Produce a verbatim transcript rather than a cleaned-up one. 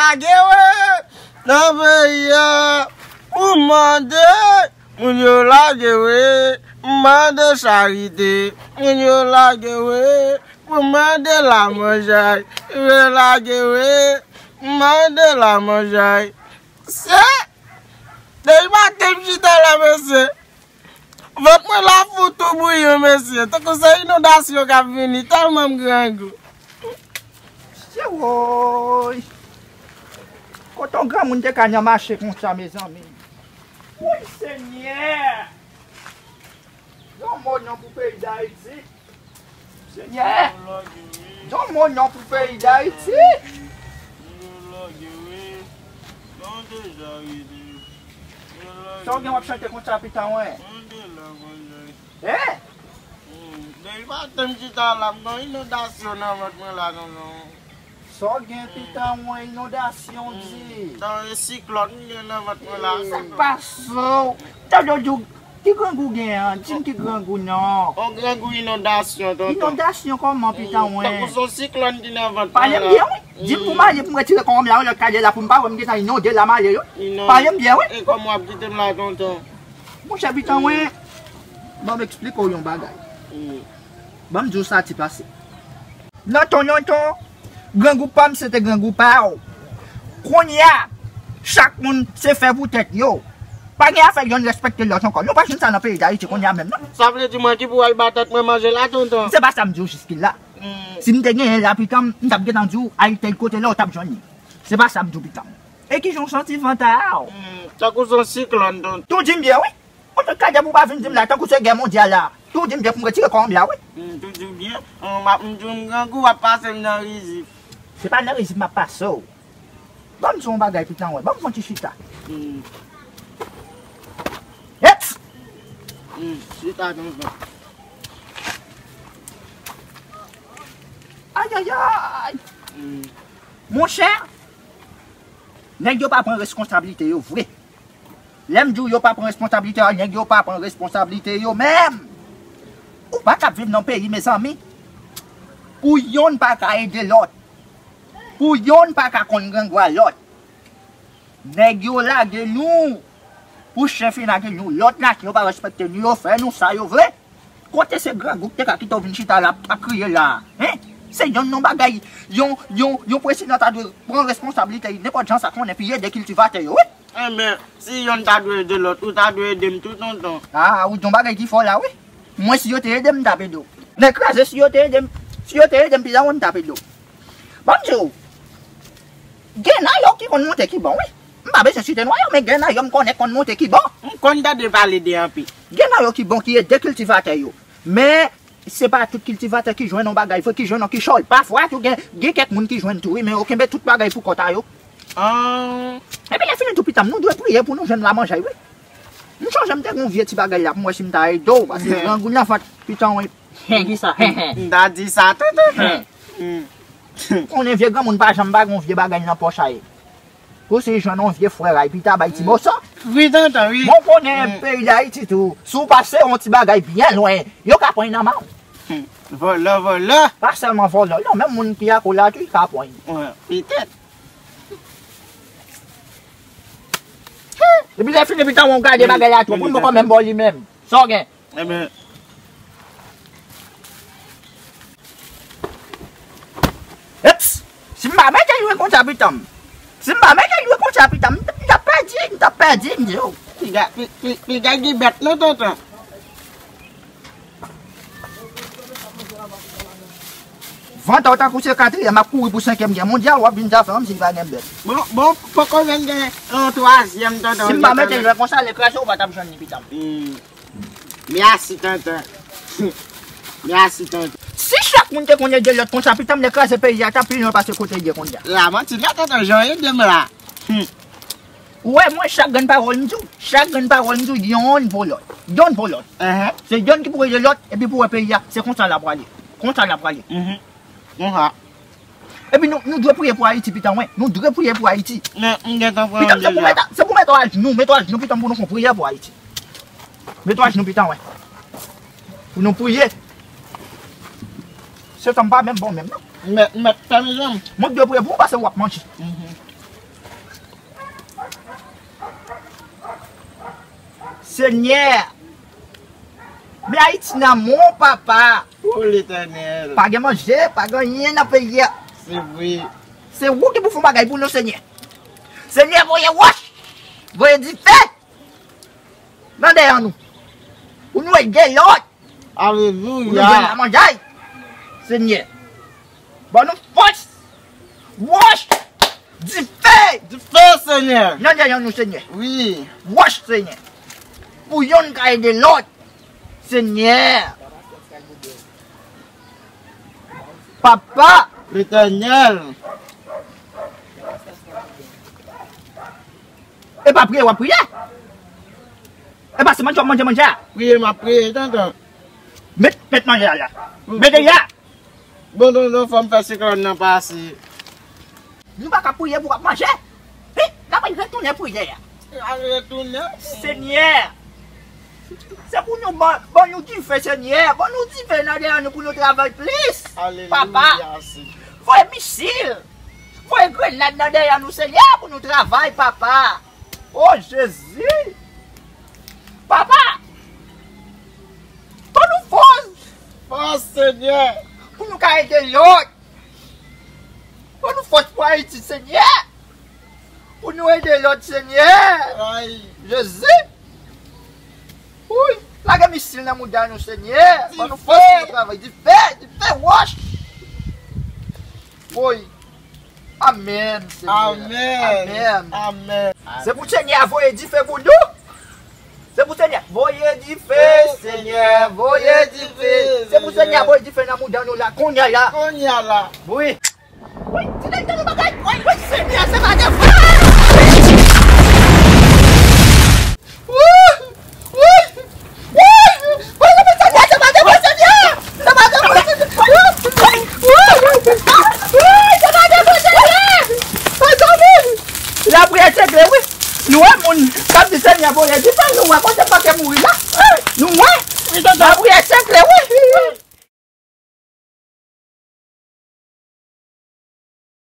Lage wi nan peyi a pou mande moun yo lage wi, mande charite, moun yo lage wi pou mande lamanjay, yo lage wi, mande lamanjay. Se depi maten m chita la, mesye. Vant mwen la fou tou bouyon, mesye. Tankou se inondasyon k ap vini, tèlman m grangou. Se woy. Kote yon granmoun te ka nan mache konsa, mezanmi? Woy, Senyè! Yon mo non pou peyi Dayiti. Senyè, yon mo non pou peyi Dayiti. Sa w gen w ap chante konsa, Pita, wen? Hein? Depi maten m chita la, m gen inondasyon nan vant mwen la, tonton. Sa w gen, Pita, wen, inondasyon, di? Sa yon siklòn m gen nan vant mwen la. Sa k pase w? Tande w di w, ki grangou w gen an? Di m ki grangou non. On grangou inondasyon, tonton. Inondasyon kòman, Pita, wen? Tankou se yon siklòn ki nan vant mwen la. Pale m byen, wi. Di m pou m ale pou m retire kò m la, wi, lòt kay la pou m pa wè m gentan inonde la m ale, wi. Pale m byen, wi. E kòman w ap kite m la, tonton? Monchè, Pita, wen, ban m eksplike w yon bagay. Ban m di w sa ti pase. Lontan, lontan, grangou pa m se te grangou pa w. Kounye a, chak moun se fè pou tèt yo. Pa gen afè yonn respekte lòt ankò. Nou pa jwenn sa nan peyi Dayiti kounye a menm, non. Sa vle di mwen ki pou al ba tèt mwen manje la, tonton? Se pa sa m di w jiskila. Si m te genyen la, Pita, m t ap gentan di w al tèl kote la, w t ap jwenn li. Se pa sa m di w, Pita. E kijan w santi vant a w? Tankou se yon siklòn, tonton. Tou di m byen, wi. Ou te ka di pou w pa vin di m la, tankou se gè mondyal la. Tou di m byen pou m retire kò m la, wi. M tou di w byen. M ap, m di w m grangou, w ap pase m nan rizib. Se pa nan rizib m ap pase w. Ban m di w yon bagay, Pita, wen. Ban m fè yon ti chita. Eps! Chita, tonton. Ayayay! Monchè, nèg yo pa pran reskonsablite yo vre. Lè m di w yo pa pran responsablite yo, nèg yo pa pran responsablite yo menm. Ou pa ka ap viv nan peyi, mezanmi, pou yonn pa ka ede lòt, pou yonn pa ka konn grangou a lòt. Nèg yo lage nou pou chen fin lage nou. Lòt nasyon pa respekte nou, yo fè nou sa yo vle. Kote se grangou ki te ka kite w vin chita la ap kriye la a? Hein? Se yonn non bagay, yon, yon, yon prezidan ta dwe pran responsablite li, nenpòt jan sa konnen, pi ede kiltivatè yo, wi. Enben, si yonn ta dwe ede lòt, ou ta dwe ede m tou, tonton. Ah, ou di yon bagay ki fò la, wi. Mwen, si yo te ede m, m t ap ede w. Nèg kraze, si yo te ede m, si yo te ede m, pita mwen, m t ap ede w. Ban m di w, gen nan yo ki konn monte ki bon, wi. M pa bezwen site non yo, men gen nan yo m konnen konn monte ki bon. M konn tande pale de anpil. Gen nan yo ki bon, ki ede kiltivatè yo. Men, se pa tout kiltivatè ki jwenn yon bagay vre, ki jwenn yon kichòy. Pafwa tou gen, gen kèk moun ki jwenn tou, wi, men yo kenbe tout bagay pou kont a yo. Epi lè fini tou, pita m, nou dwe priye pou nou jwenn lamanjay, wi. M chonje m te gen yon vye ti bagay la pou m wè si m ta ede w, paske grangou nan vant, pita m, wi. Kisa? M ta di sa tou, tonton. Konnen vye granmoun pa janm pa gen yon vye bagay nan pòch a ye. Pou si jwenn yon vye frè ray, pita bay ti moso. Wi, tonton, wi. Bon, konnen peyi Dayiti tou, si w pase yon ti bagay byen lwen, yo ka pran nan men w. Vòlò, vòlò. Pa sèlman vòlò, non, menm moun ki ak ou la tou, li ka pran. Petèt. Epi lè fini, pita m, w gade bagay la twòp, moun poko menm ba w li menm. Sa w gen? Enben. Eps! Si m pa mete lwen konsa, pita m. Si m pa mete lwen konsa, pita m, m t ap pèdi, m t ap pèdi, m di w. Piga, pi, pi, piga gen bèt non, tonton. Vant ou tankou se katriyèm ap kouri pou senkyèm gè mondyal, w ap vin di afè kòmsi li pa gen bèt. Bon, bon, poko jwenn gen yon twazyèm, tonton. Si m pa mete lwen konsa, lè kraze, ou pa t ap jwenn li, pita m. Mèsi, tonton. Mèsi, tonton. Si chak moun te konn ede lòt konsa, pita m, lè kraze peyi a t ap pi lwen pase kote l ye kounye a. La, manti, la, tonton, jan w ede m la. Ou wè, mwen, chak grenn pawòl m di w, chak grenn pawòl m di w, yonn vo lòt. Yonn vo lòt. Se yonn ki pou ede lòt, epi pou wè peyi a, se konsa l ap prale. Konsa l ap prale. Konsa. Epi nou, nou dwe priye pou Ayiti, pita m, wi. Nou dwe priye pou Ayiti. Men, m gentan pran yon deja. Pita m, se pou mete, se pou mete w ajnou, mete w ajnou, pita m, pou nou fè yon priyè pou Ayiti. Mete w ajnou, pita m, wi. Pou nou priye. Se tan m pa menm bon menm, non. Mèt, mèt, fèmen jan m. Mwen dwe priye pou ou, paske w ap manje. Senyè, men Ayiti nan men w, papa. O Letènèl. Pa gen manje, pa gen anyen nan peyi a. Se vre. Se ou ki pou fè yon bagay pou nou, Senyè. Senyè, voye wòch, voye dife nan dèyè nou. Pou nou ede lòt. Alelouya. Pou nou jwenn lamanjay. Senyè, ban nou fòs. Wòch. Dife. Dife, Senyè. Nan dèyè nou, Senyè. Wi. Wòch, Senyè. Pou yonn ka ede lòt. Senyè. Papa. Letènèl. E pa priye w ap priye? E pa se manje w ap manje manje a? Priye, m ap priye, tonton. Met, met manje a la. Mete la. Bon, non, non, fò m fè siklòn nan pase. Nou pa ka priye pou w ap manje. Hi, n ap retounen priyè a. Al retounen. Senyè, se pou nou ban, ban nou dife, Senyè. Ban nou dife nan dèyè nou pou nou travay plis. Alelouya, papa. Senyè. Voye misil. Voye grenad nan dèyè nou, Senyè, pou nou travay, papa. O Jezi! Papa! Ban nou fòs! Fòs, Senyè! Pou nou ka ede lòt! Ban nou fòs pou Ayiti, Senyè! Pou nou ede lòt, Senyè! Ay! Jezi! Woy! Lage misil nan mouda nou, Senyè! Ban nou fòs pou nou travay! Dife! Dife! Wòch! Woy! Amèn, Senyè. Amèn. Amèn. Amèn. Se pou Senyè a voye dife pou nou. Se pou Senyè voye dife, Senyè, voye dife. Se pou Senyè a voye dife nan mouda nou la, kounye a la. Kounye a la. Wi. Wi, ti nèg tande bagay. Wi, wi, Senyè, se pa de vre. Woy! Woy! Woy! Woy! Woy! Woy! Senyè, se pa de mwen, Senyè! Se pa de mwen, Senyè! Woy! Woy! Woy! Se pa de mwen, Senyè! Mezanmi! Lapriyè se gle, wi. Nou wè moun k ap di Senyè voye dife, nou wè kote m manke mouri la.